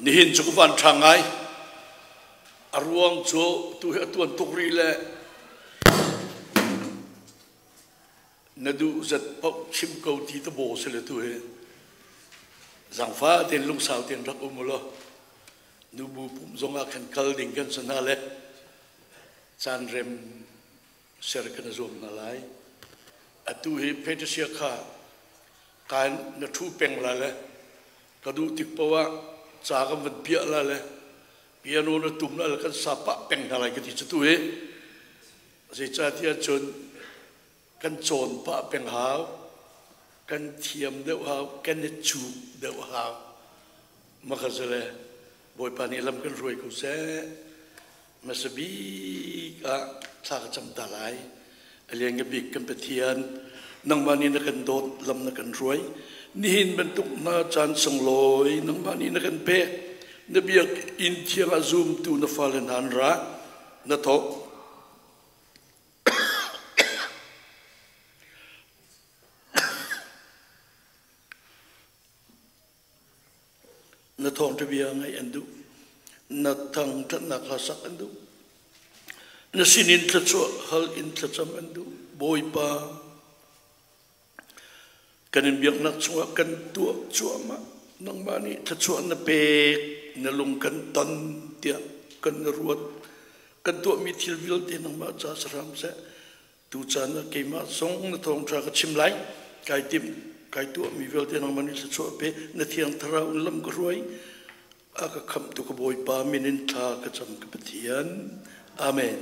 Nihin cu ka van ṭha ngai. A ruang cu tu hi a tuan tuk rih le na duh zat paoh chim ko ti ta baw si le tu hi zangfa tein lungsau tein rak um ulaw nubu pum zong ah khan kal ding kan si hna le caan rem ser kan i zuam hna lai. Atu hi Patricia kha kan na ṭhu peng la le ka duh tik paoh ah ca kan van piah la le piano na tum la le kan sa pah peng hna lai ka ti cu tu hi. Zeicahtiah cun kan cawn pah peng hau, kan thiam deuh hau, kan i cuuk deuh hau. Makazale Bawipa nih lam kan hruai ko seh. Hmasa bik ah thla ka cam ta lai. A lianngan bik kan Pathian, nangmah nih na kan dawt, lam na kan hruai. Nihin bantuk hna caan sunglawi nangmah nih na kan pek. Na biakinn thiang ah zumtu na fale hna an ra. Na thawk. Na thawngṭha bia ngaih an duh. Na thangṭhatnak hla sak an duh. Na sinin thluachuah hal in thlacam an duh. Bawipa, kan in biaknak chungah kan tuah cuahmah. Nangmah nih thluachuah na pek, na lung kan ton tiah kan ruat. Kan tuahmi thil vialte nangmah ca si hram seh. Tucaan ah keimah zong na thawngṭha ka chim lai. Kai timh, kai tuahmi vialte nangmah nih thluachuah pe, na thiang thlarau in lam ka hruai. A ka khamhtu ka Bawipa min in thla ka cam ka Pathian. Amen.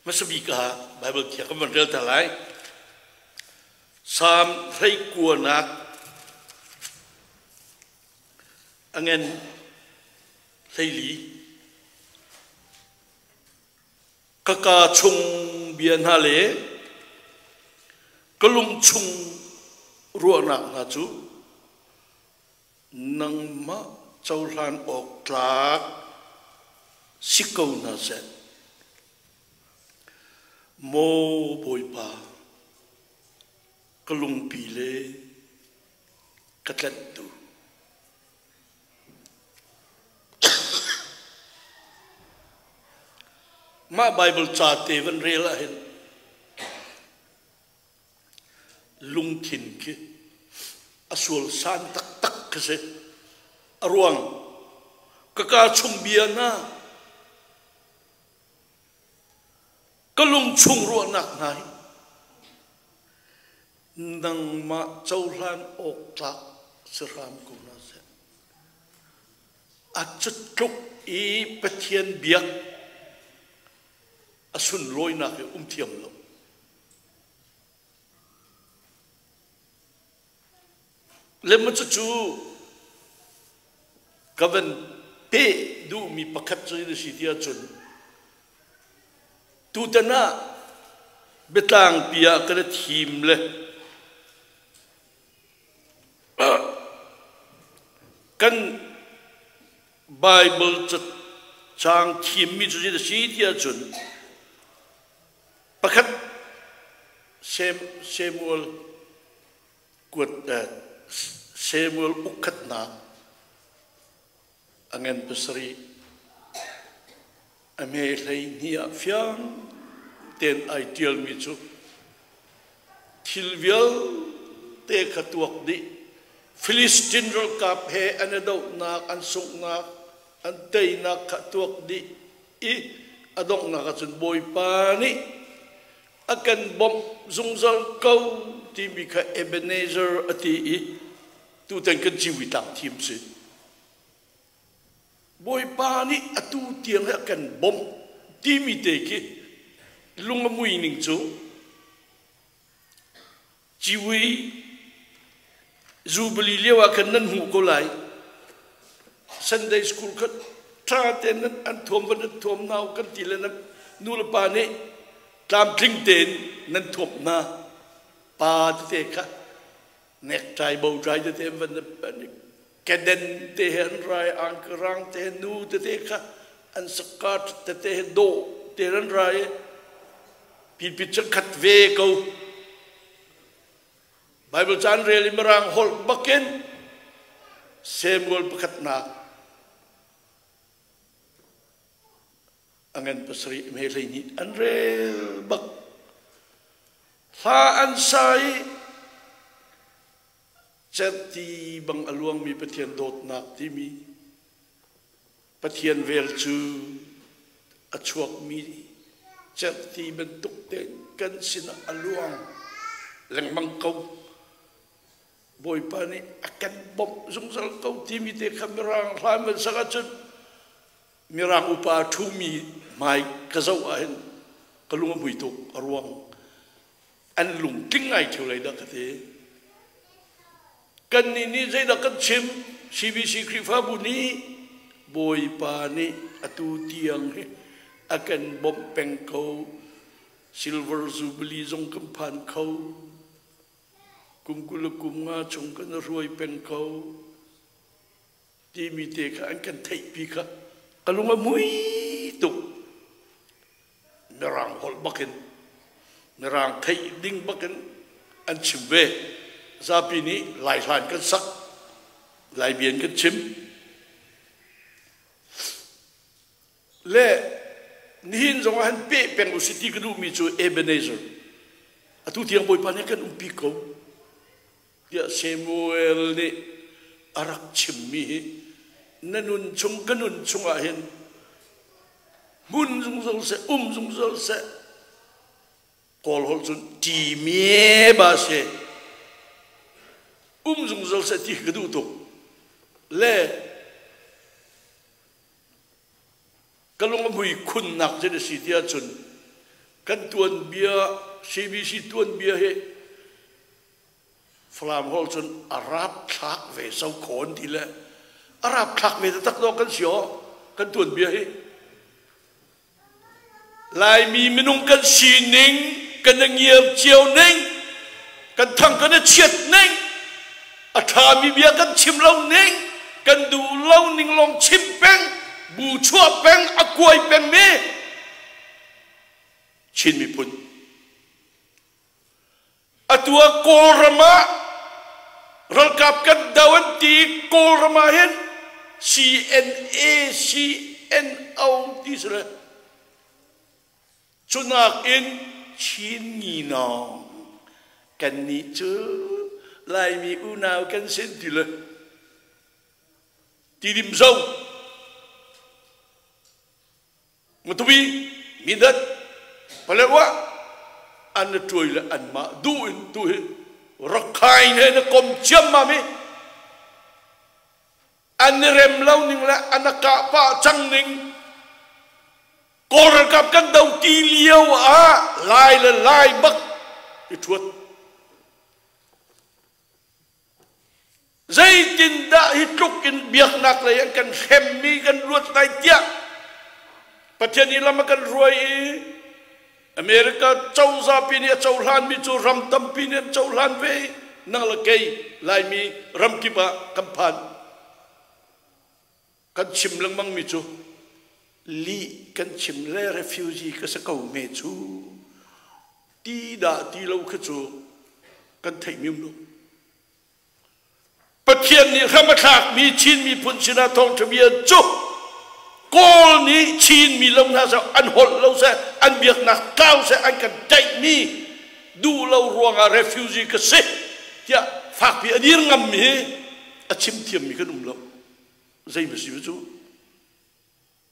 Hmasa bik ah Bible thiang kan van rel ta lai. Psalm 29 a ngen 14. Ka kaa chung bia hna le ka lung chung ruahnak hna cu nangmah cohlan awk tlak si ko hna seh. Maw Bawipa, ka lungpi le ka tlanhtu. Mah Baibal ca te van rel ahhin lungthin khi a sualsan taktak khi si. A ruang ka kaa chung bia hna ka lung chung ruahnak hna hi nangmah cohlan awk tlak si hram ko hna seh. A cutluk i Pathian biak a sunlawinak hi um thiam lo. Le maw cucu ka van peh duhmi pakhat cu na si ti ahcun tutan ah biatlangpi ah kan i thim le kan Bible caang thimmi cu zei a si ti ahcun pakhat Samuel kuat Samuel ukkhatnak a ngen pasarih a hme 12 ah fiang tein ai ṭialmi cu thil vialte kha tuak dih Filistin ralkap he an i dohnak an sunghnak an teinak kha tuak dih i a donghnak ahcun Bawipa nih a kan bawmh zungzal ko timi kha Ebenezer a ti i tutan kan ciwi tlak thim si. Bawipa nih atu tiang hi a kan bawmh timi te khi lung a mui ning cu Ciwi Jubilee lio ah khan nan hmuh ko lai. Sunday school kha ṭha tein nan an thuam va nan thuam nau kan ti le nan nu le pa nih tlamtling tein nan thuamh hna. Pa tete kha necktie bowtie tete van keden te he an rai angkarang te he nu tete kha an skirt tete he dawh te an rai pinpit cu khat ve ko. Bible caan rel i mirang holh bakin. Samuel pakhatnak a ngan pasarih me 12 an rel bak. Hla an sa i cerhti bang a luangmi Pathian dawtnak timi Pathian vel cu a chuakmi cerhti bantuk tein kan sinah a luang lengmang ko. Bawipa nih a kan bawmh zungzal ko timi te kha Mirang hla an van sak ahcun Mirang upa ṭhumi hmai ka zoh ahhin ka lung a hmui tuk. A ruang an lungtling ngai ṭheo lai dah ka ti. Kannih nih zeidah kan chim? CBC Khrihfabu nih Bawipa nih atu tiang hi a kan bawmh peng ko. Silver Jubilee zong kan phan kho. Kum 20 le kum nga chung kan i hruai peng ko. Timi te kha an kan theihpi kha ka lung a mui tuk. Mirang holh bakin, Mirang theih ding bakin an chim ve. Zapi nih Lai hlan kan sak, Lai bia in kan chim. Le nihin zong ah han peh peng usih ti ka duhmi cu Ebenezer. Atu tiang Bawipa nih kan umpi ko. Tiah Samuel nih a rak chimmi hi na nun chung ka nun chungah hin hmun zungzal seh, um zungzal seh. Kawl holh cun ṭi ba se um zungzal seh ti ka duh tuk. Le ka lung a mui khunnak cu na si ti ahcun kan tuanbia CBC tuanbia hi Falam holh cun a rapthlak ve so khawn ti le a rapthlak ve taktak dawh kan si aw kan tuanbia hi. Laimi minung kan sining kan i ngiar cio ning kan thang kan i chiat ning a ṭhami bia kan chim lo ning kan duh lo ning lawng chim peng bu chuah peng a kuai peng mi Chin miphun. Atu ah Kawlram ah ralkap kan do an ti i Kawlram ah hin CNA, CNO ti si le cu nakin Chin nginawng kannih cu Laimi unau kan si ti le Tidim zo Matupi, Mindat, Paletwa an na ṭuai le anmah duh in tu hi Rakhine he na kom ciammam i an i rem lo ning le an a kah pah cang ning Kawl ralkap kan do ti lio ah Lai le Lai bak i ṭhuat. Zeitindah hi tluk in biaknak lei an kan hremmi kan luat lai tiah Pathian nih lam a kan hruai i America cozah pi nih a cohlanmi cu ram tampi nih an cohlan ve i nang le kei Laimi ramkip ah kan phan. Kan chim lengmangmi cu lih kan chim le refugee ka si ko hme cu ti dah ti lo kha cu kan theihmi um lo. Pathian nih hram a thlakmi Chin miphun sinah thawngṭha bia cu Kawl nih Chinmi lo hna seh an holh lo seh an biaknak tlau seh an kan tlaihmi duh lo ruangah refugee ka si tiah fakpi a dir ngammi hi a chim thiammi kan um lo. Zei ma si cu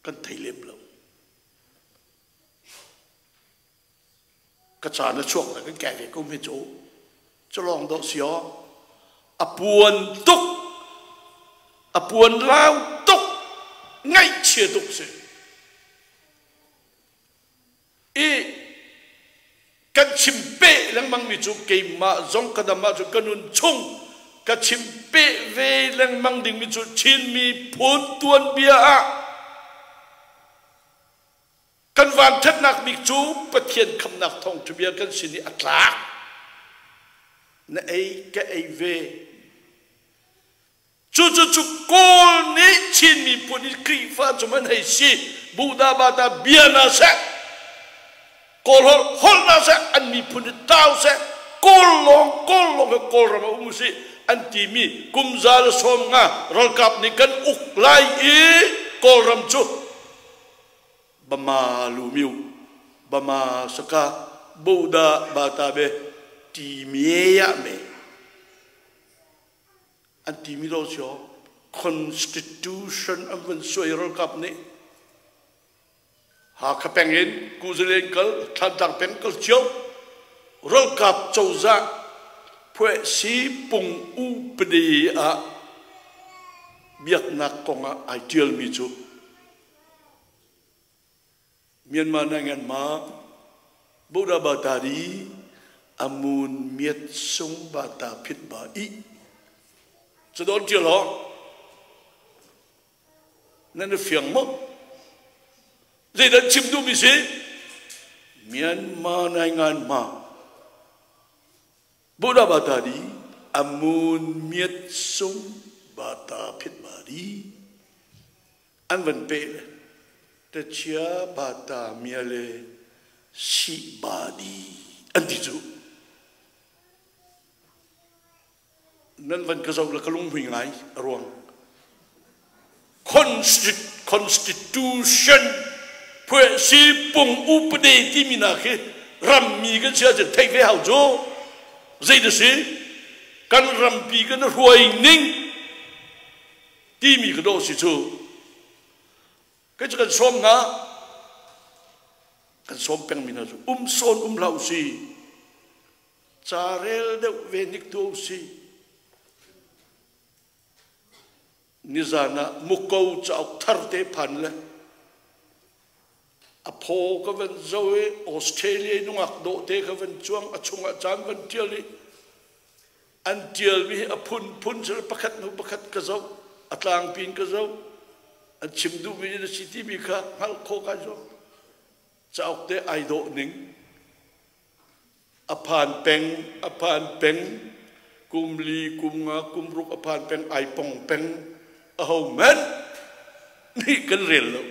kan thei lem lo. Ka caan a chuak le kan kai ve ko me cu culawng dawh si aw a puan tuk a puan lau tuk ngaihchia tuk si i kan chim peh lengmang mi cu keimah zong ka dam ahcun ka nun chung ka chim peh ve lengmang ding mi cu Chin miphun tuanbia ah Kan vanṭhatnak bik cu Pathian khamhnak thawngṭha bia kan sin i a tlak. Na ei ka ei ve. Cucu cu Kawl nih Chin miphun i Khrihfa cu man hei si, Buddha bata bia na seh, Kawl holh holh na seh, an miphun i tlau seh, Kawl lawng Kawl lawng he Kawlram ah um usih. an timi kum 150 ralkap nih kan uk lai i Kawlram cu Bama Lumiu, Bama Saka, Boda Bata be ti me ya me an timi lo sio constitution an van suai ralkap nih Hakha peng in Kuzalen kal Thlantlang peng kal cio ralkap cozah phuahsi pung upadi ah biaknak kong ah ai tialmi cu Myanmar nangan ma Buddha Batari amun miat sung bata phit ba i cu don tial ho Nan i fiang maw? Zeidah chim duhmi si? Myanmar nai ngan ma Buddha bata di amun miat sung bata phit ba di an van pe le tachia bata mia le si ba di an ti cu Nan van ka zoh le ka lunghmui ngai a ruang. Constitution phuahsi pung upade timi na khi rammi kan si ahcun theih ve hau cu zei da si kan rampi kan hruai ning timi ka dawh si cu kei cu kan sawm hna kan sawm pengmi hna cu um sawn um hlah si Ca rel deuh ve hnik tuah usih. Nizan ah muko cauk thar te phan le a phaw ka van zo i Australia nungak dawh te ka van cuang a chungah caan van tial i an tialmi hi a phunphun sel pakhat hnu pakhat ka zoh a tlangpi in ka zoh an chim duhmi na si timi kha hngalh khawh kai zuam cauk te ai dawh ning A phan peng, a phan peng, kum li, kum nga, kum ruk a phan peng, ai pong peng, aho hmanh nih kan rel lo.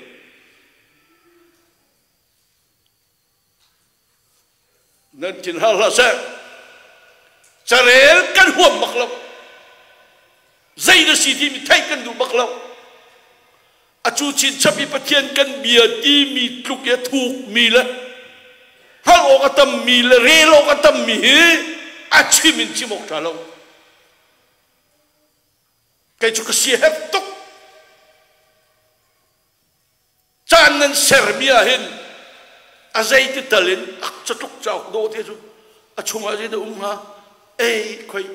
Nan thin har hlah seh. Carel kan huam bak lo. Zei na si timi theih kan duh bak lo. A cu chinchap i Pathian kan bia timi tluk i a thukmi le hngalh awk a tammi le rel awk a tammi hi a chim in chim awk ṭha lo. Kei cu ka siaherh tuk. Caan nan sermi ah hin a zeiti tal in a catluk cauk dawh te cu a chungah zeidah um hnga? Ei khoi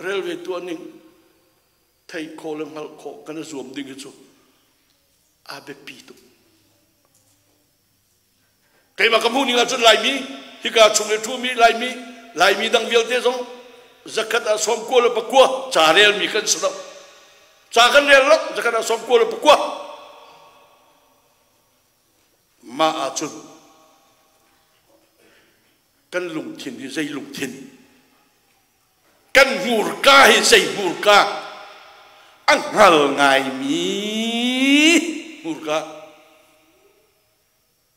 rel ve tuah ning theih khawh le hngalh khawh kan i zuam ding hi cu a biapi tuk. Keimah ka hmuh ning ahcun Laimi hika chung i ṭhumi Laimi Laimi dang vialte zong zakhat ah 99 ca relmi kan si lo. Ca kan rel lo zakhat ah 99. Mah ahcun kan lungthin hi zei lungthin Kan hmurka hi zei hmurka? A hngal ngaimi hmurka.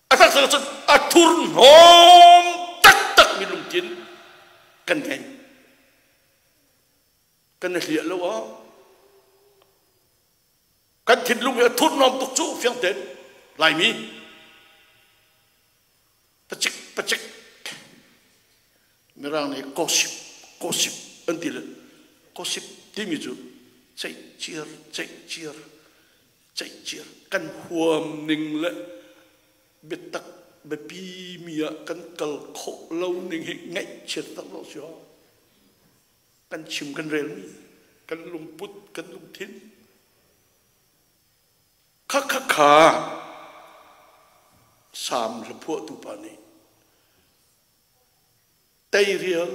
A taktak cun a thurhnawm taktakmi lungthin kan ngei. Kan i hliah lo ah kan thinlung hi a thurhnawm tuk cu fiang tein Laimi pacik pacik Mirang nih gossip gossip an ti le gossip timi cu ceih ciar ceih ciar ceih ciar kan huam ning le biatak biapi mi ah kan kal khawh lo ning hi ngaihchiat tak lo si kan chim kan rel mi kan lungput kan lungthin Kha kha kha Salm hlaphuahtu pa nih teirial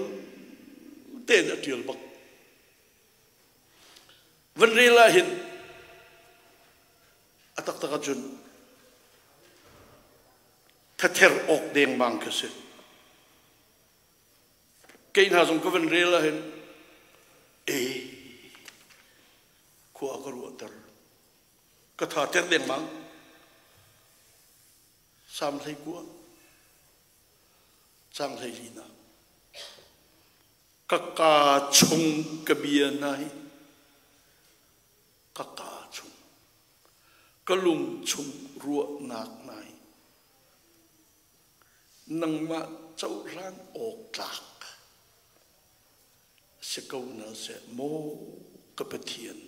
tein a ṭial bak. Van rel ah hin a taktak ahcun thather awk dengmang khi si. Kei hna zong ka van rel ah hin e khua ka ruahter. Ka tha ter dengmang. Sam 19 cang 14 ah. Ka kaa chung ka bia hna hi ka kaa chung ka lung chung ruahnak hna hi nangmah cohlan awk tlak si ko hna seh maw ka Pathian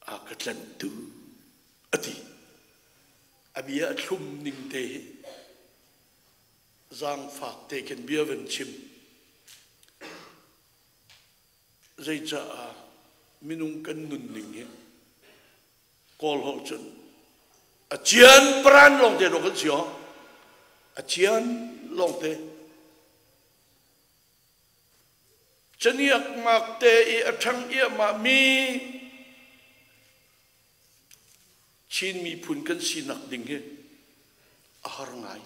a ka tlanhtu a ti. A bia a thlum ning te hi zaangfak te khin bia van chim. Zeicaah minung kan nunning hi Kawl holh cun a cian paran lawngte dawh kan si aw. A cian lawngte. Caniak mak te i a ṭhang iahmah mi Chin miphun kan sinak ding hi a har ngai.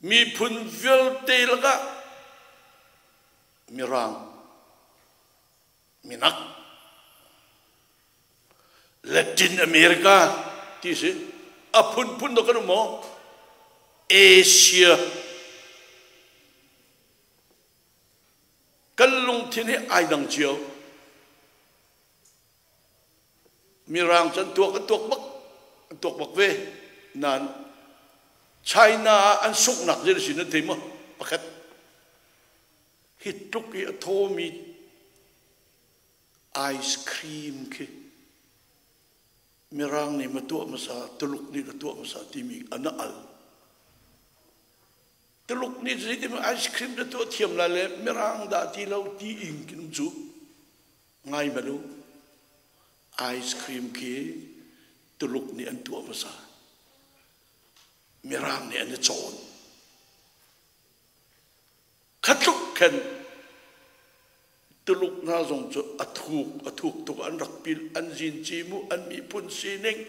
Miphun vialte lakah Mirang, Minak, Latin America ti si a phunphun dawh kan um maw? Asia kan lungthin hi ai dang cio. Mirang cu an tuak an tuak bak an tuak bak ve nain China ah an sunghnak zei si nan thei maw? Pakhat hi tluk i a thawmi ice cream khi Mirang nih ma tuah hmasa, Tuluk nih na tuah hmasa timi an al. Tuluk nih zeitin ice cream na tuah thiam lai le Mirang dah ti lo ti ing kin cu ngai malu ice cream khi Tuluk nih an tuah hmasa. Mirang nih an i cawn. Khatluk khan Tuluk hna zong cu a thuk a thuk tuk an rak pil an zinci mu an miphun sining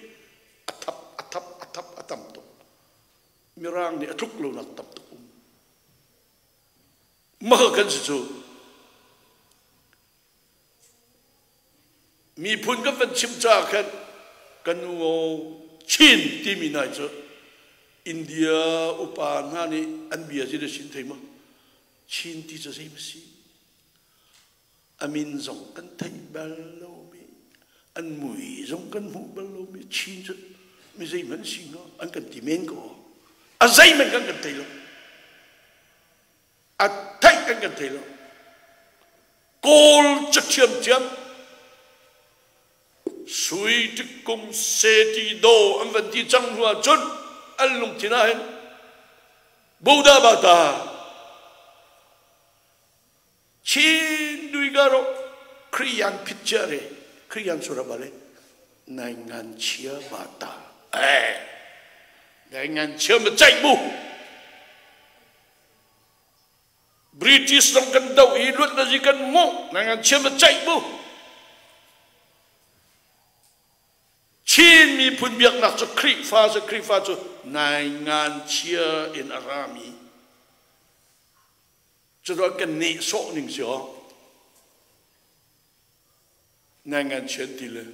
a thap a thap a thap a tam tuk. Mirang nih a tluk lonak tam tuk um. Mah kan si cu miphun kan van chim caah khan kan nu Chin timi hna cu India upa hna nih an bia zi na sin thei maw? Chin ti cu zei ma si? A min zong kan theih bal lomi, an mui zong kan hmuh bal lomi Chin cu mi zeihmanh si hnga an kan ti men ko. A zeihmanh kan kan thei lo. A theih kan kan thei lo. Kawl cathiamthiam sui tikkum seti do an van ti cang hnu ahcun an lungthin ah hin Buddha bata Chin duigaro Khriyan phitchere Khriyan surabale nai ngan chia bata eh nai ngan chia ma chai bu British zong kan do i luat na zi kan mu nai ngan chia ma chai bu Chin miphun biaknak cu Khrihfa cu Khrihfa cu naingan chia in a rami cu kan nehsawh ning si aw naingan chian ti le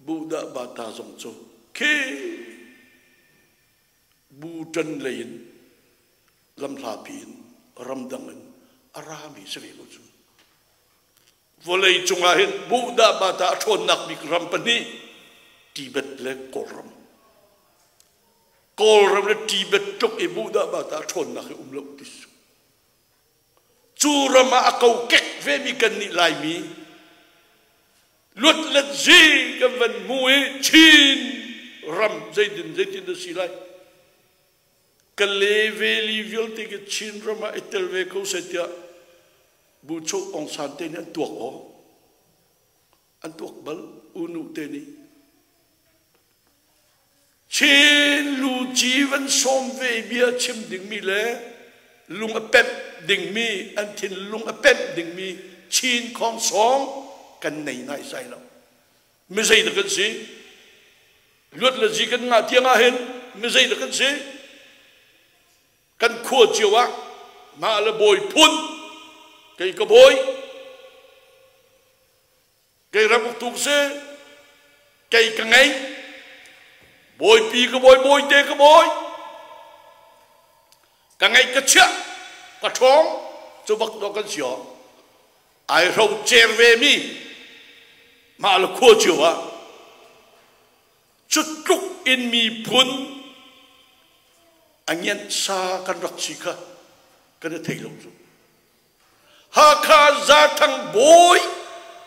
Buddha bata zong cu khi Bhutan lei in lamhlapi in ramdang in a rami si ve ko cu. Vawlei cungah hin Buddha bata a ṭhawnnak bik ram pahnih Tibet le Kawlram. Kawlram le Tibet tluk i Buddha bata a ṭhawnnak hi um lo ti su. Cu ram ah a kokek vemi kan nih Laimi luat let zi kan van hmu i Chin ram zeitin zeitin dah si lai Kale Valley vialte khi Chin ram ah i tel ve ko seh tiah Buchok Aung San te nih an tuak aw. An tuak bal unu te nih. Chin luci van sawm ve bia chim dingmi le lung a pemh dingmi an thinlung a pemh dingmi Chin khong sawng kan nei nai sai lo. Mi zei dah kan si? Luat le zi kan ngah tiang ah hin mi zei dah kan si? Kan khua cio ah mah le bawi phun kei ka bawi kei ram uktu ka si kei ka ngei bawipi ka bawi bawite ka bawi ka ngeih ka chiah. Ka ṭhawng cu bak dawh kan si awk. Ai hro cer ve mi mah le khua cio ah cu tluk in miphun a ngianh sa kan rak si kha kan i thei lo cu. Hakha Zathang bawi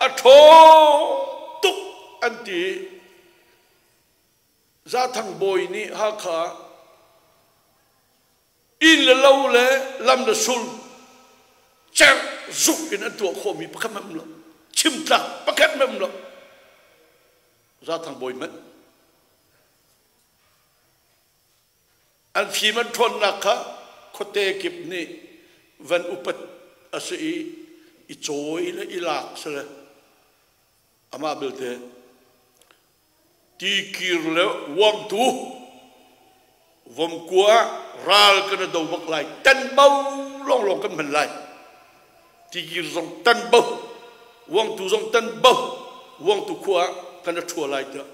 a ṭhawng tuk an ti. Zathang bawi nih Hakha inn le lo le lam le sul cerh zuk in an tuah khawhmi pakhat hmanh um lo. Chimtlak pakhat hmanh um lo. Zathang bawi hmanh an fim an ṭhawnnak kha khuate kip nih van upat a si i i cawi le i lak si le amah belte Tikir le Uangtu Vomkua ral kan do bak lai tanbo lawnglawng kan hman lai. Tikir zong tanbo, Uangtu zong tanbo, Uangtu khua ah kan ṭhua lai tiah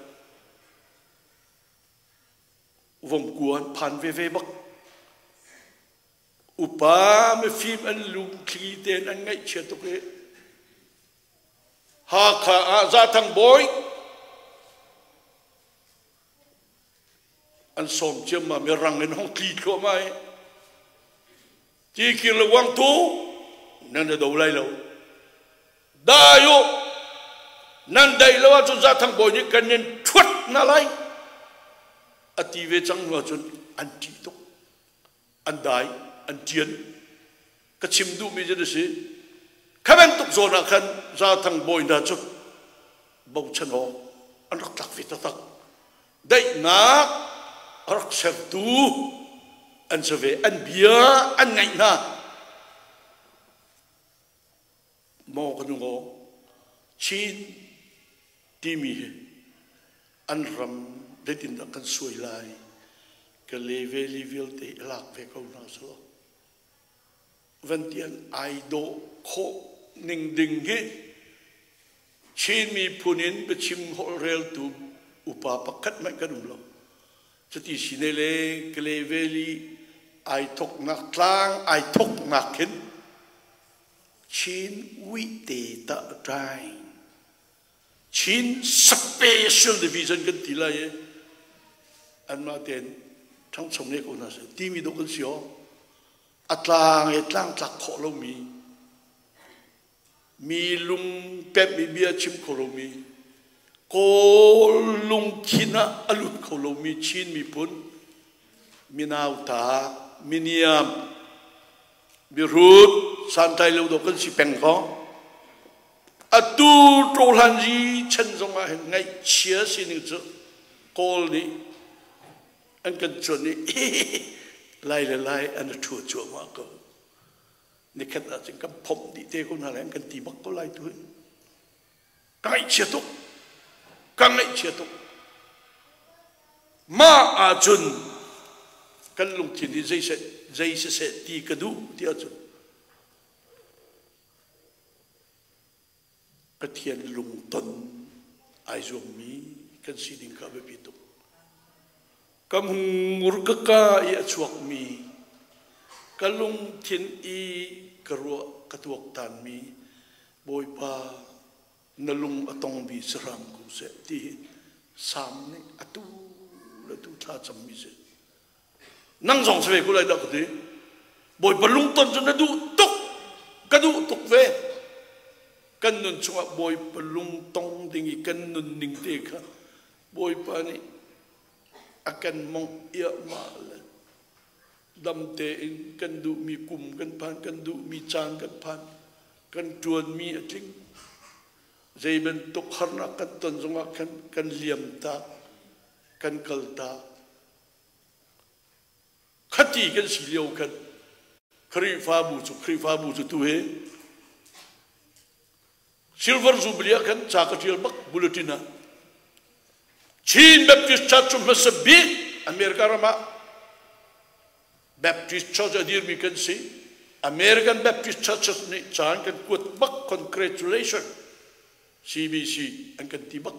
Vomkua an phan veve bak. Upa mifim an lungthli tein an ngaihchia tuk i Hakha ah Zathang bawi an sawm ciammam i rang in hong tli thluahmah i tikir le uangtu nan do lai lo. Dai u, nan daih lo ahcun Zathang bawi nih kan in ṭhuat hna lai a ti ve cang hnu ahcun an ṭih tuk. An dai, an ṭian. Ka chim duhmi cu na si. Kha bantuk zawn ah khan Zathang bawi hna cu bochan awk an rak tlak ve taktak. Daihnak a rak sertu an si ve. An bia an ngaih hna. Maw ka nung aw, Chin timi hi an ram zeitindah kan suai lai ka le veli vialte i lak ve ko hna selaw van tiang ai dawh khawh ning ding hi Chin miphun in biachim holhreltu upa pakhat hmanh kan um lo. Cuti si ne le Kale Valley ai thoknak tlang ai thoknak khin Chin uite ta ṭai Chin Special Division kan ti lai i anmah tein ṭhangcho ne ko hna seh timi dawh kan si aw. A tlang i tlangtlak khawh lomi mi lung pemh i bia chim kho lomi Kawl lungthin ah a lut kho lomi Chin miphun minauta miniam mihrut santlai lo dawh kan si peng ko. Atu ṭawhlanzi chan zong ah hin ngaihchia sining cu Kawl nih an kan cuan i lai le lai an i ṭhua cuahmah ko. Nikhat ah cun kan phomh dih te ko hna lai an kan ti bak ko lai tu hi. Ka ngaihchia tuk. Ka ngaihchia tuk. Mah ahcun kan lungthin hi zei zei siseh ti ka duh ti ahcun Pathian lungton ai zuammi kan si ding kha a biapi tuk. Ka hmur ka ka i a chuakmi, ka lungthin i ka ruah ka tuaktanmi Bawipa na lung a tongmi si hram ko seh ti hi Salm nih atu le tu thla cammi si. Nang zong si ve ko lai dah ka ti. Bawipa lungton cu na duh tuk, ka duh tuk ve. Kan nun chungah Bawipa lungtong ding i kan nunning te kha Bawipa nih a kan mongh iahmah le dam tein kan duhmi kum kan phan, kan duhmi caan kan phan, kan ṭuanmi a tling. Zei bantuk harnak kan ton zongah khan kan liam tak, kan kal tak. Khati kan si lio khan Khrihfabu cu Khrihfabu cu tu hi Silver Jubilee ah khan ca ka ṭial bak bulletin ah Chin Baptist Church cu hmasa bik America ram ah Baptist Church a dirmi kan si. American Baptist Churches nih caan kan kuat bak congratulation CBC an kan ti bak.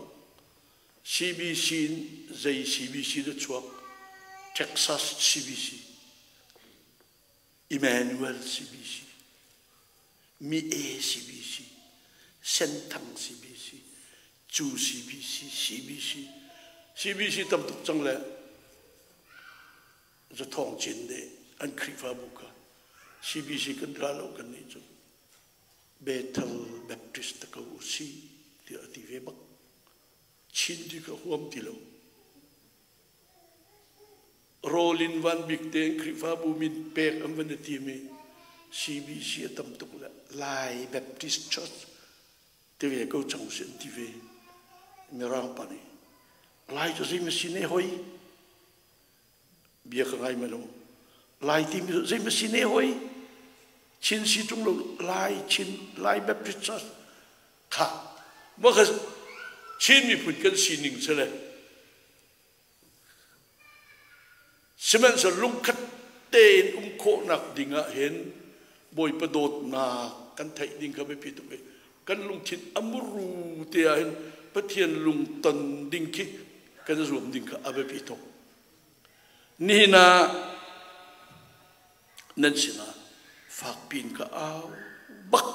CBC in zei CBC dah chuak? Texas CBC. Emmanuel CBC, Mi E CBC, Senthang CBC, Cu CBC, CBC, CBC tam tuk cang le Zathawng Cin nih an Khrihfabu kha CBC kan ra lo kan nih cu Bethel Baptist ta ko u si tiah a ti ve bak. Chin ti ka huam ti lo. Rawlin Van Bik te Khrihfabu min pek an van i tim i CBC a tam tuk le Lai Baptist Church ti ve ko cang si an ti ve. Mirang pa nih Lai cu zei ma si ne hoi? Bia ka ngai ma lo. Lai timi cu zei ma si ne hoi? Chin si ṭung lo Lai Chin Lai Baptist Church kha maw kha Chin miphun kan sining si le Sihmanhsehlaw lungkhat tein um khawhnak ding ah hin Bawipa dawtnak kan theih ding kha biapi tuk i kan lungthin a muru te ah hin Pathian lungton ding khi kan zuam ding kha a biapi tuk. Nihin ah nan sinah fakpi in ka au bak.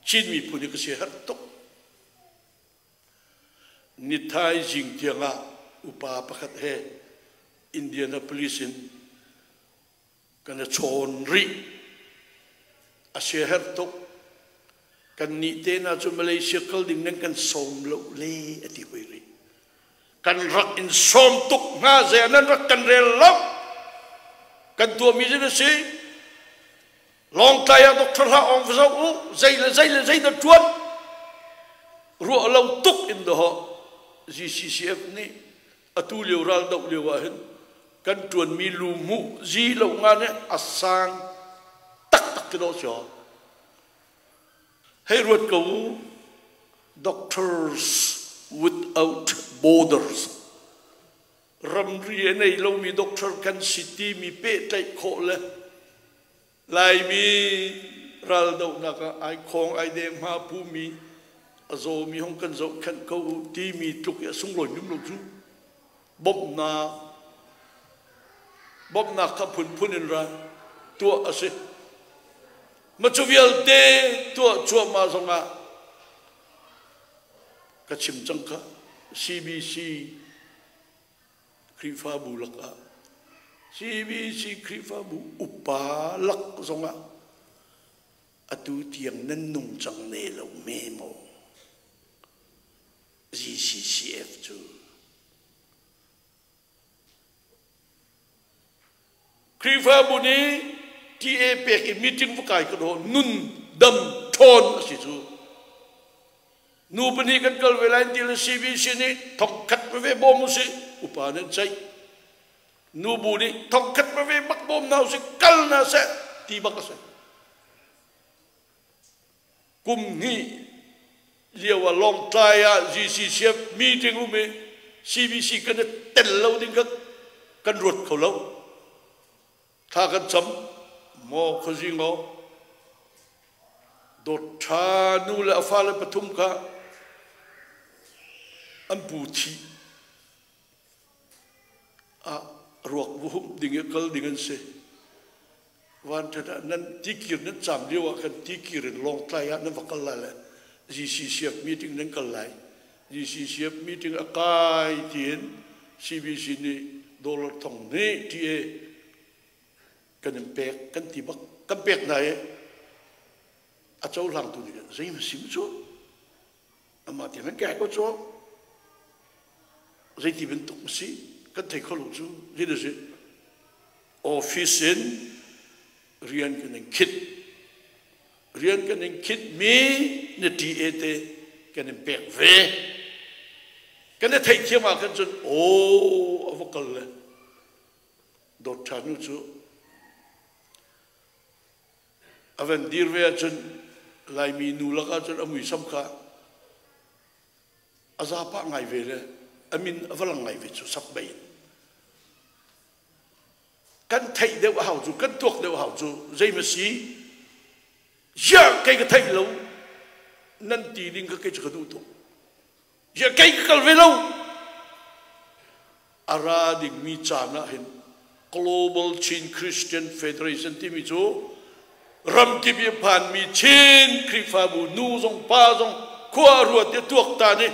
Chin miphun hi ka siaherh tuk. Nithaizing tiangah upa pakhat he Indianapolis in kan i chawn rih. A siaherh tuk. Kannih te hna cu Malaysia kal ding nan kan sawm lo le a ti hoi rih. Kan rak in sawm tuk hnga zei nan rak kan rel lo. Kan tuahmi cu na si. Lawngtlai ah Dr. Hla Aung va zoh u, zei le zei le zei dah ṭuan. Ruah lo tuk in dawh GCCF nih atu lio ral doh lio ah hin kan ṭuanmi lu mu zi lo nga nih a sang taktak ti dawh si Hei ruat ko u, Doctors Without Borders ramri a nei lomi doctor kan si timi pehtlaih khawh le Laimi raldohnak ah ai khawng ai deng hma pumi a zawmi hong kan zohkhenh ko u timi tluk i a sunglawi mim lo cu bawmhnak bawmhnak kha phunphun in ra tuah a si ma cu vialte tuah cuahmah zongah ka chim cang kha CBC Khrihfabu lakah CBC Khrihfabu upa lak zongah atu tiang nan nung cang ne lo me maw GCCF cu Khrihfabu nih TA pek i meeting va kai ka daw nun dam ṭhawn a si cu Nu pahnih kan kal ve lai ti le CBC nih thongkhat veve bawm usih upa nan ceih. Nubu nih thongkhat veve bak bawm hna usih kal hna seh ti bak a si. Kum hnih lio ah Lawngtlai ah GCCF meeting um i CBC kan i tel lo ding kha kan ruat kho lo. Thla kan cam maw khuazing aw dawt ṭha nu le a fale pathum kha an pu thi ah ruak vuhumh ding i kal ding an si. Vanṭhat ah nan tikir nan caam lio ah khan tikir in Lawngtlai ah nan va kal lai le GCCF meeting nan kal lai. GCCF meeting a kai tiin CBC nih dollar thong hnih TA kan in pek kan ti bak kan pek hna i a cohlangtu nih zei na sim cu amah ti nan kek ko cu zeiti bantuk si kan thei kho lo cu zei na si office in rian kan in khit rian kan in khitmi na TA te kan in pek ve kan i theihthiam ah khan cun aw a va kal le dawt ṭha nu cu a van dir ve ahcun Laimi nu lakah cun a muisam kha a zapa ngai ve le a min a va lang ngai ve cu sak bei in kan theih deuh a hau cu kan tuak deuh a hau cu zei ma si ziah kei ka theih lo nan ti ding kha kei cu ka duh tuk ziah kei ka kal ve lo a ra dingmi caan ah hin. Global Chin Christian Federation timi cu ramkip i phanmi Chin Khrihfabu nu zong pa zong khua ruat i tuaktan i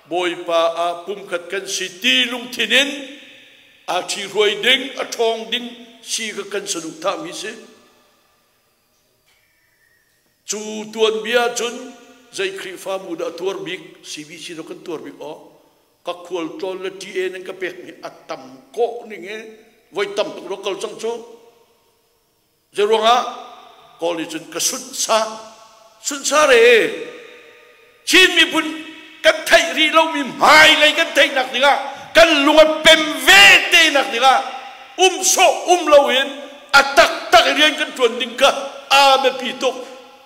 Bawipa ah pumkhat kan si ti lungthin in aa ṭhihruai ding, a ṭhawng ding si kha kan saduhthahmi si. Cu tuanbia cun zei Khrihfabu dah tuar bik, CBC dah kan tuar bik aw? Ka khualtlawn le TA nan ka pekmi a tam kawh ning i voi tam tuk rak kal cang cu. Zeiruangah Kawl nih cun ka sunhsa, sunhsa re Chin miphun kan theih rih lomi hmailei kan theihnak dingah kan lung a pem ve te nak dingah um sawh um loin a taktak i rian kan ṭuan ding kha aa biapi tuk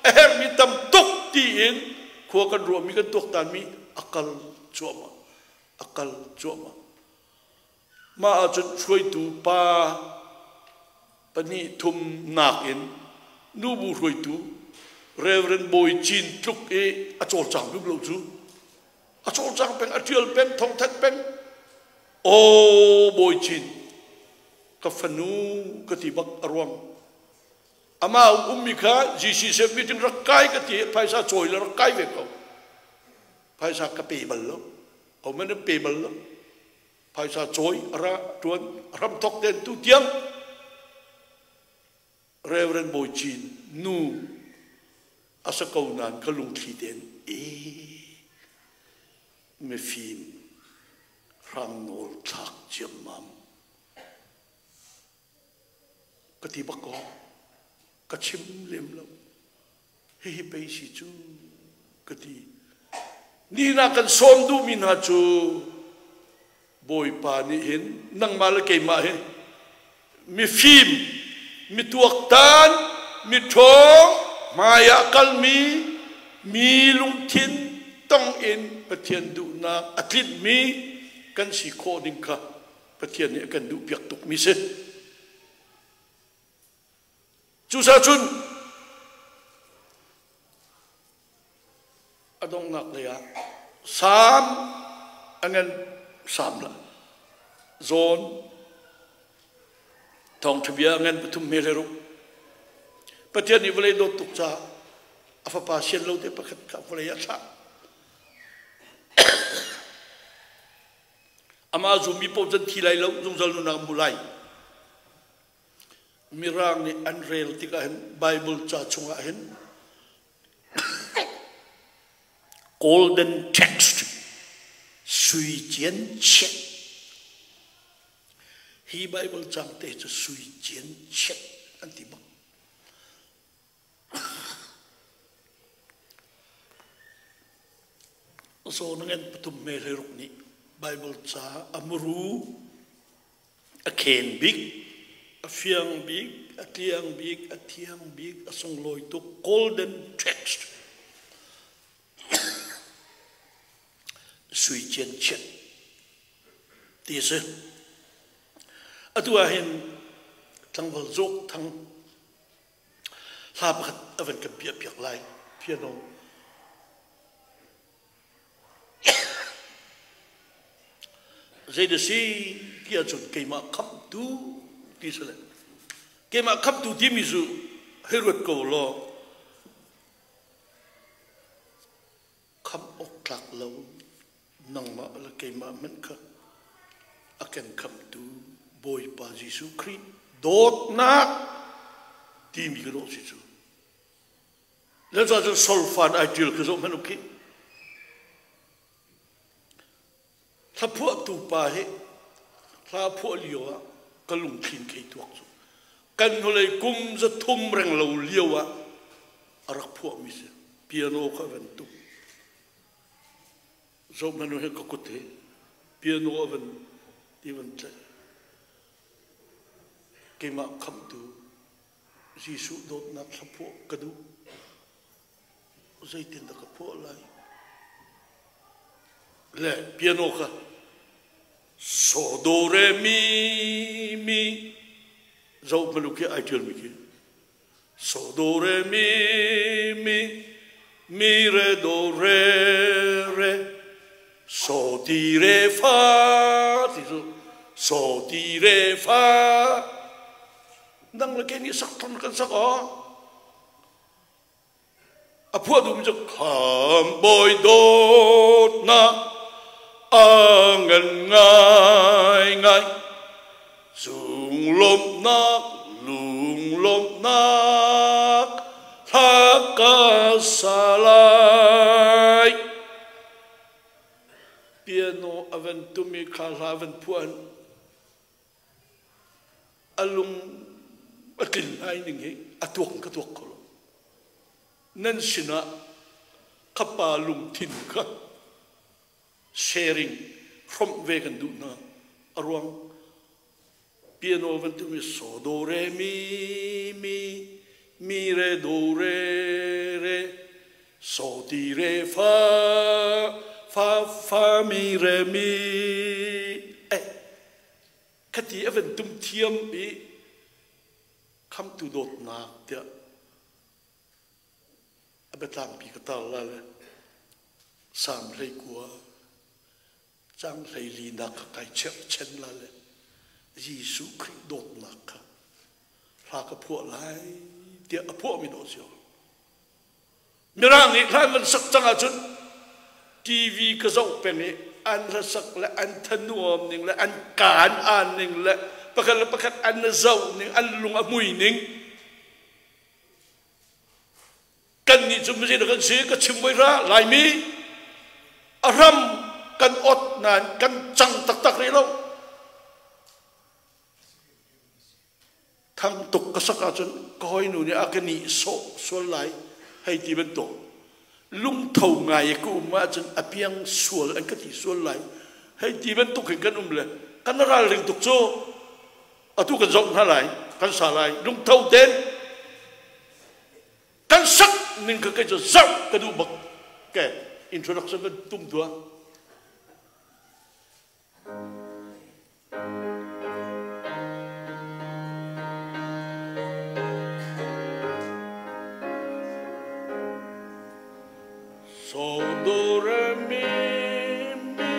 a herhmi tam tuk tiin khua kan ruahmi kan tuaktanmi a kal cuahmah a kal cuahmah Mah ahcun hruaitu pa pahnih thum nakin nubu hruaitu Reverend Bawi Cin tluk i a cawlcang bik lo cu a cawlcang peng a ṭial peng thawngthanh peng aw Bawi Cin ka fanu ka ti bak a ruang amah ummi kha GCC meeting rak kai ka ti phaisa cawi le rak kai ve ko phaisa ka pe bal lo Oman an pe bal lo. Phaisa cawi a ra ṭuan a hram thok ten tu tiang Reverend Bawi Cin nu a sa ko nain ka lungthli tein e mifim hrang nawl thlak ciammam ka ti bak ko ka chim lem lo Hihi pei si cu ka ti. Nihin ah kan sawm duhmi hna cu Bawipa nih hin nangmah le keimah hi mifim, mi tuaktan, mi ṭhawng, hmai ah kalmi, mi lungthin tong in Pathian duhnak a tlinhmi kan si khawh ding kha Pathian nih a kan duhpiak tukmi si. Cucaah cun a donghnak lei ah Salm a ngan Salm lah zawn thawngṭha bia a ngan pathum hme le ruk Pathian nih vawlei dawt tuk caah a fapa sian lo te pakhat kha vawlei ah thlah amah zummi paoh can thi lai lo zungzal nunnak hmu lai Mirang nih an rel tikah hin Bible ca chungah hin golden text sui cian chiat hi Bible cang te cu sui cian chiat an ti bak Zawn ngen pathum me hlei ruk nih Bible ca a muru a khen bik, a fiang bik, a tliang bik, a thiang bik, a sunglawi tuk golden text sui cian chiat ti si. Atu ah hin tlangval zawk thang hla pakhat a van kan piah piak lai piano Zei na si ti ahcun keimah khamhtu ti si le keimah khamhtu timi cu hei ruat ko law khamh awk tlak lo nangmah le keimah hmanh kha a kan khamhtu Bawipa Jesuh Khrih dawtnak timi ka dawh si cu. Le cun solfan ai ṭial khi zoh hmanh u khi. Hlaphuahtu pa hi hla phuah lio ah ka lungthlin khei tuak cu. Kan hnulei kum 300 reng lo lio ah a rak phuahmi si. Piano kha van tuk. Zoh hmanh u hi ka kut hi piano a van ti van tlaih. Keimah khamhtu Jesuh dawtnak thlaphuah ka duh. Zeitindah ka phuah lai? Le piano kha so do re mi mi zoh hmanh khi ai ṭialmi khi so do re mi mi mi re do re re so ti re fa ti cu so. So ti re fa nang le ke nih sak thon kan sak aw a phuah duhmi cu kham bawi dawtnak a ngan ngai ngai Lunglawmhnak, lunglawmhnak, hla ka sa lai. Piano a van tum i kha hla van phuan a lung a tlin lai ning hi a tuak ka tuak kho lo. Nan sinah khapa lungthin kha sharing hrawmh ve kan duh hna. A ruang piano van timi so do re mi mi mi re do re re so ti re fa fa fa mi re mi eh khati a van tum thiam i khamtu dawtnak tiah a biatlangpi ka tar la le Salm 19 cang 14nak kha kai cherhchen la le Jesuh Khrih dawtnak kha hla ka phuah lai tiah a phuahmi dawh si Mirang nih hla an van sak cang ahcun TV ka zoh peng i an hlasak le an thanuam ning le an kaan aan ning le pakhat le pakhat an zoh ning an lung a hmui ning Kannih cu mizei dah kan si? Ka chim voi ra Laimi a hram kan ot nain kan cang taktak rih lo. Thang tuk ka sak ahcun ka hawinu nih a ka nih sawh sual lai hei ti bantuk lungtho ngai i ka um ahcun a piang sual an ka ti sual lai hei ti bantuk hin kan um le kan ralring tuk cu atu kan zoh hna lai kan sa lai lungtho tein kan sak ning kha kei cu zoh ka duh bak ke introduction kan tum tuah So do re mi mi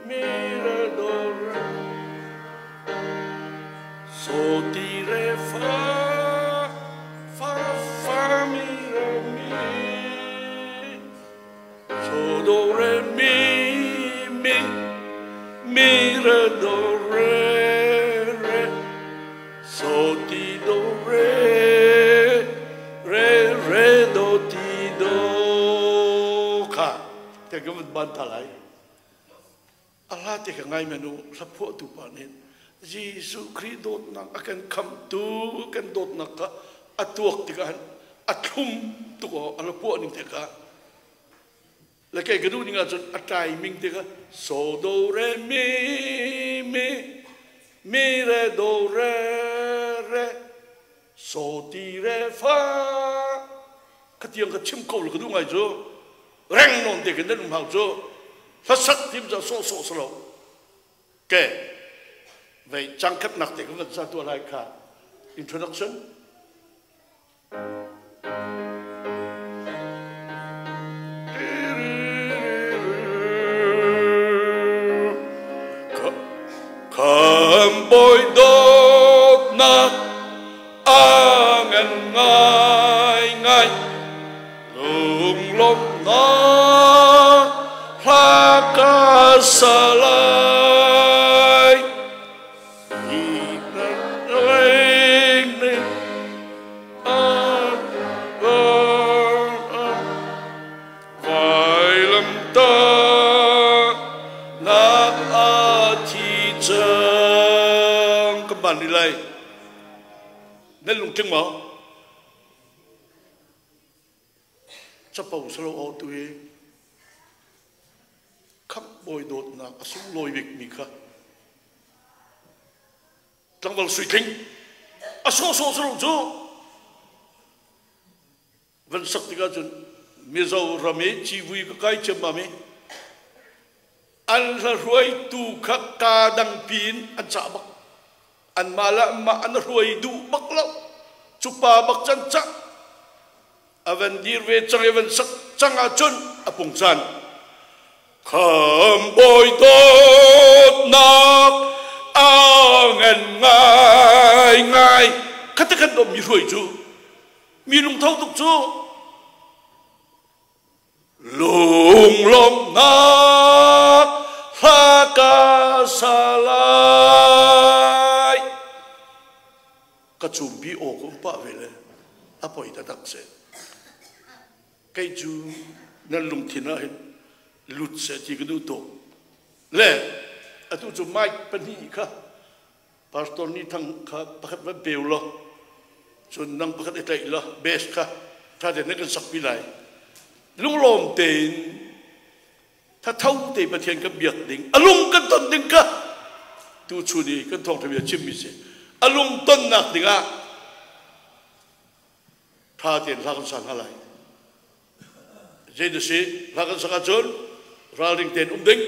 mi re do re So ti re fa fa fa mi re mi So do re mi mi mi re do re re So ti do re re re do ti do kha te ka van ban ta lai A hla te ka ngai men u, hlaphuahtu pa nih Jesuh Khrih dawtnak a kan khamhtu kan dawtnak kha a tuak tikah hin a thlum tuk aw a hlaphuah ning te kha le kei ka duh ning ahcun a timing te kha so do re mi mi mi re do re re so ti re fa ka tiang ka chim ko le ka duh ngai cu reng nawn te khin nan um hau cu hlasak tim cu sawh sawh si lo ke vei cang khatnak te kan van sa tuah lai kha introduction Kham bawi dawtnak a ngan ngai ngai Lunglawmhnak hla ka sa lai. Vailamtahnak a thi cang ka ban rih lai. Nan lungtling maw? Capo salo aw tu hi khamh bawi dawtnak a sunglawi bikmi kha tlangval suitling a sawhsawh salo cu van sak tikah cun Mizoram i civui ka kai ciammam i an hla-hruaitu kha kaa dangpi in an cah bak. Anmah le anmah an hruai duh bak lo. Cu pa bak can cah. A van dir ve cang i van sak cang ahcun a pungsan. Khambawi dawtnak a Khata kan dom mi hruai cu mi lungtho tuk cu lunglawmhnak hla ka sa lai. Ka cumpi aw ka um pah ve le a poi taktak si. Kei cu nan lungthin ah hin lut seh ti ka duh tuk. Le atu cu mic pahnih kha pastor Ni Thang kha pakhat va peu law, cun nang pakhat i tlaih law, bass kha ṭha tein na kan sakpi lai. Lunglawm tein thatho te Pathian kan biak ding, a lung kan ton ding kha tu chun i kan thawngṭha bia chimmi si. A lung tonnak dingah ṭha tein hla kan sa hna lai. Zei na si? Hla kan sak ahcun ralring tein um ding.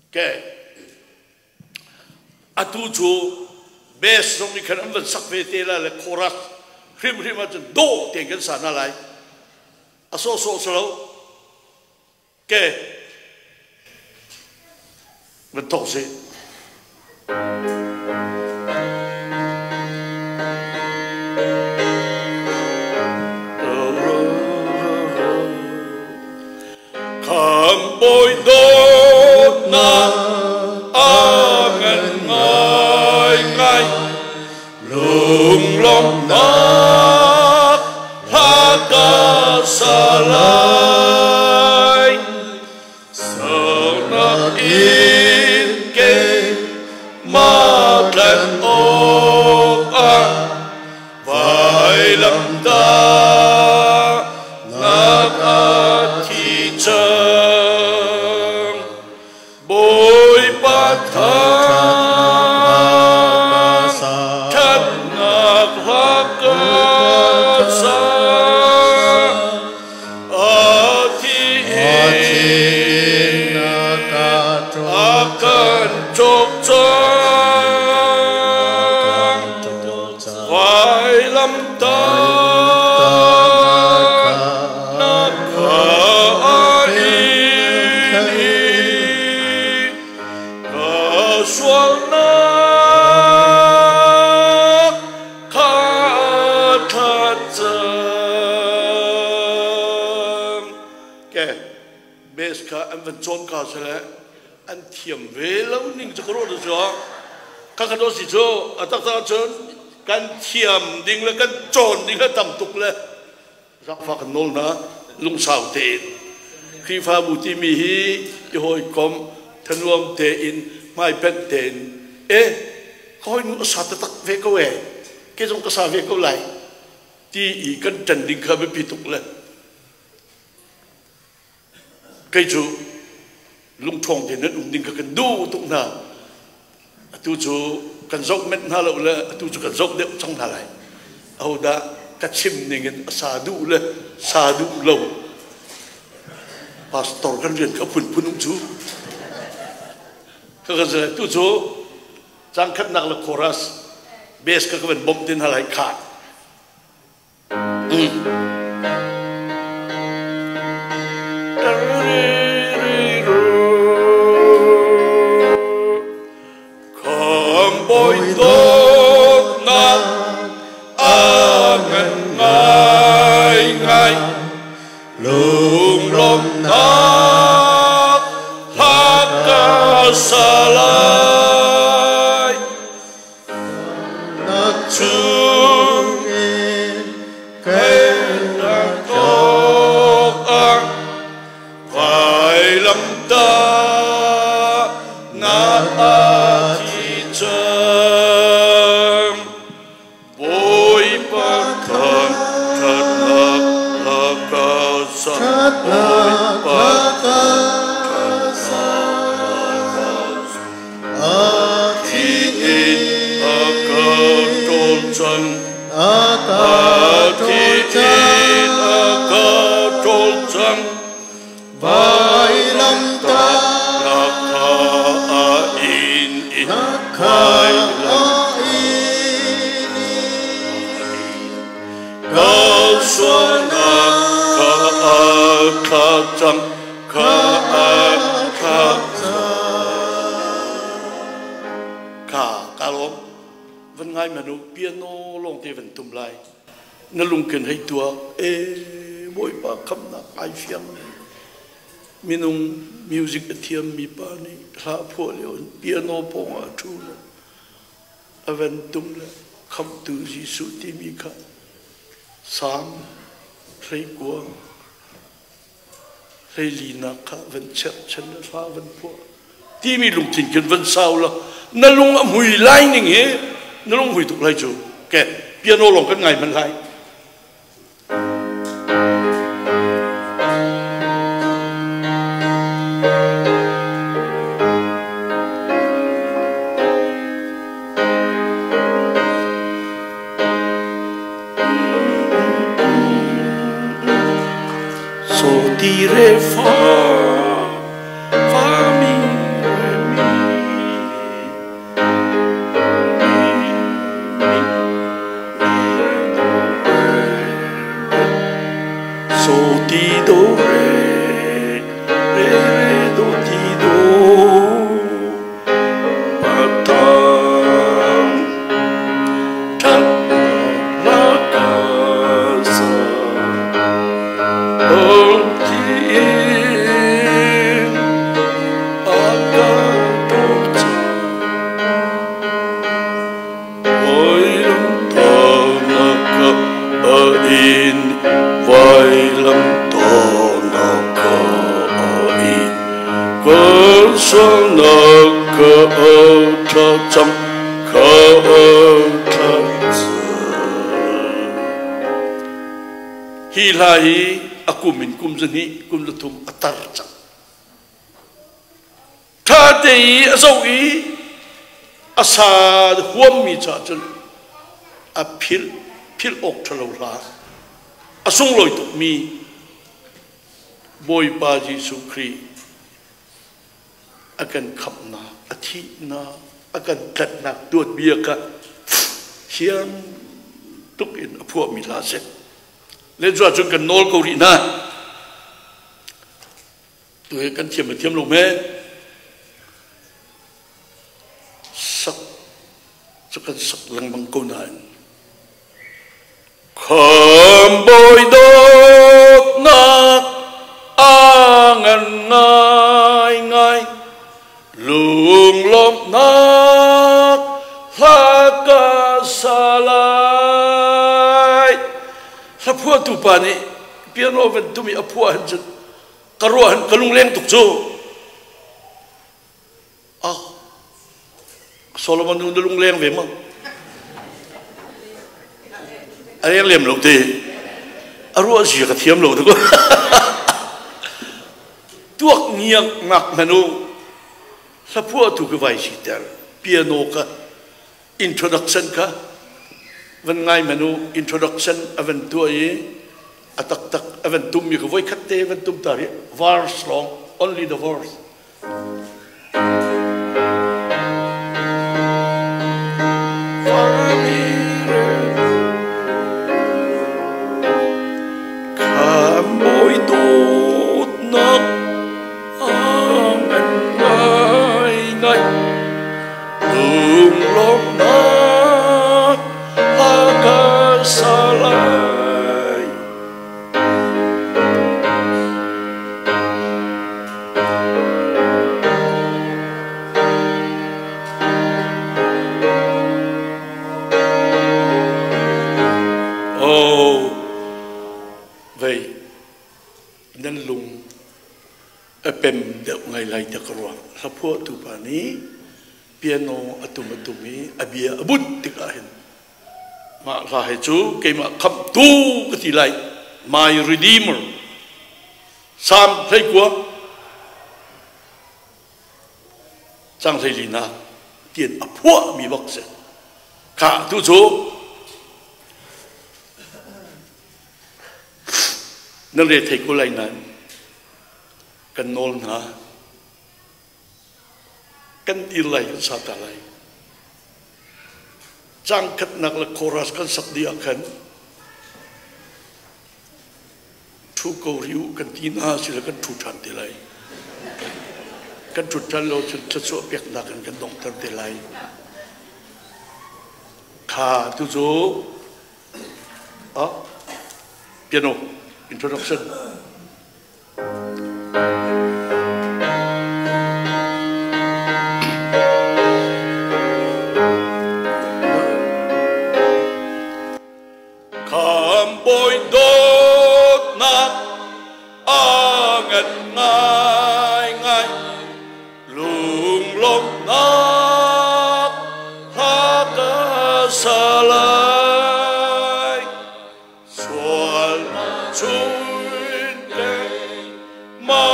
Ke atu cu bass zong nih khan an van sak ve te lai le chorus hrimhrim ahcun dawh tein kan sa hna lai. A sawhsawh si lo. Ke van thawk sih. Khamhbawi dawtnak a ngan ngaingai, lunglawmhnak hla ka sa lai. Saunak in keimah tlanh awkah vailamtah nak a thi cang. Bawipa thatnak hla ka sa, a thi in a kan cawk cang. Vailamtah nak kha in i ka sualnak kha thlat cang. Ke bes kha an van cawn ka sele an thiam ve lo ning cu ka ruah cu kha kan si cu a taktak cun kan thiam ding le kan cawn ding le tam tuk le zakfa kan nawl hna. Lungsau tein Khrihfabu timi hi i hawikom thanuam tein, hmaipenh tein, e ka hawinu a sa taktak ve ko e, ke zong ka sa ve ko lai ti i kan ṭan ding kha biapi tuk le kei cu lungṭhawng tein nan um ding kha kan duh tuk hna. Atu cu kan zoh menh hna lo le atu cu kan zoh deuh cang hna lai, ahodah ka chim ning in a sa duh le sa duh lo. Pastor kan rian kha phunphun um cu ka kan tu cu cang khatnak le chorus bass ka ka van bawmh tin hna lai kha. Khamhbawi dawtnak a ngan ngaingai, lunglawmhnak hla ka sa lai. Nak chungin Khennak awkah vailamtah nak a thi cang. Bawipa thangṭhatnak hla ka sa, ṭhatnak Bawipa hla ka sa, a thi in a ka ṭawl cang, a ka a thi ṭawl in a cang. ka ṭawl cang. Vailamtah piano lawng te van tum lai. Na lungkin hei tuak e Bawipa khamnak ai fiang. Minung music a thiam mi pa nih hla phuah lio in piano pawng ah ṭhu le a van tum le khamtu Jesuh timi kha Salm 19 hleilinak kha van cherhchan le hla van phuah timi lungthin khin van sau la na lung a mui lai ning hi na lung mui tuk lai cu ke piano lawng kan ngai man lai. So ti re fa fa mi re mi mi mi mi re do re re so ti do re re re do ti do pa tang that la ka sa ong ti in a ka to cha oi lam ta na ka a in vai lam ta na ka a in ka sa na ka a tha chang ka a tha Hi hla hi a kum in kum zahnih kum zathum a tar cang. Ṭha te i a zoh i a sa huammi caah cun a philh philh awk ṭhalo hla a sunglawi tukmi Bawipa Jesuh Khrih a kan khamhnak a thihnak a kan tlanhnak tuanbia kha thiam tuk in a phuahmi hla a si. Le cu ahcun kan nawl ko rih hna. Tu hi kan thiam thiam lo me. Sak cu kan sak lengmang ko nain Khambawi dawtnak a ngan ngaingai lunglawmhnak hla ka sa lai. Hla phuahtu pa nih piano van tum i a phuah hin cun ka ruah hin ka lungleng tuk cu. Ah, Solomon nu na lungleng ve ma? A leng lem lo te. A ruah zia ka thiam lo tuk. Tuak ngiak ngak hmanu hlaphuah tu ka vai si ter piano ka introduction ka van ngai manu introduction a van tuah i a taktak a van tum mi ka voi khat te van tum ta ri verse long only the verse. Khambawi dawtnak a ngan ngaingai lunglawmhnak hla ka sa lai. Oh, vei nan lung a pem deuh ngai lai tiah ka ruah. Hlaphuahtu pa nih piano a tum a tum i a bia a bunh tikah hin mah hla he cu keimah khamhtu ka ti lai, my redeemer. Salm 19 cang 14 tian a phuahmi bak si. Kha tu cu nan re thei ko lai nain kan nawl hna kan dir lai kan sa ta lai. Cang khatnak le chorus kan sak dih ah khan Ṭhu ko rih u kan ti hna sila kan ṭhu ṭhan te lai. Kan ṭhut ṭhan lo cun thluachuah peknak in kan donghter te lai. Kha. Kha tu cu piano introduction. Khambawi dawtnak a ngan ngaingai lunglawmhnak hla ka sa lai sualnak chungin ma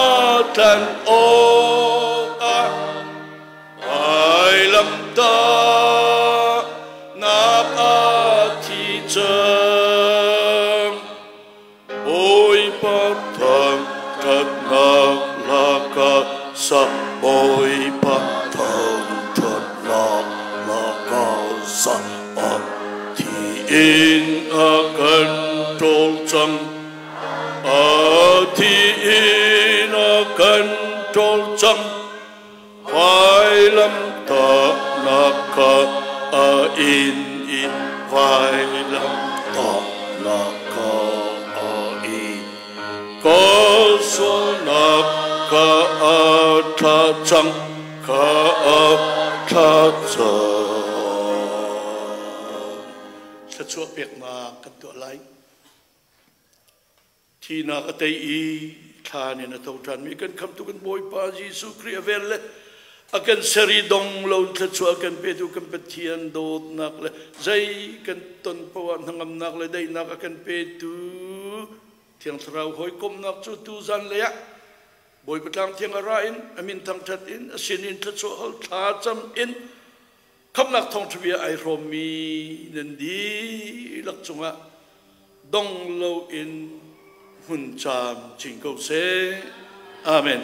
tlan awkah Vailamtahnak a thi cang. Bawipa thangṭhatnak lakah sa Bawipa thangṭhatnak lakah sa a thi in a kan ṭawl cang. A thi in a kan ṭawl cang. Vailamtahnak kha a in i vailamtahnak kha a in. Ka sualnak kha a thla cang, kha a thla cang. Thluachuah peknak kan tuah lai. Thihnak a tei i thlan in a tho ṭhanmi kan Khamhtu kan Bawipa Jesuh Khrih a vel le a kan ser i dong lo in thluachuah a kan petu kan Pathian dawtnak le zei kan ton poah hnangamnak le daihnak a kan petu Thiang Thlarau hawikomhnak cu tuzan lei ah Bawipa tlang thiang a ra in a min thangṭhat in a sin in thluachuah hal thlacam in Khamhnak thawngṭha bia ai hrawmmi nan dihlak cungah dong loin hmun caam chin ko seh. Amen.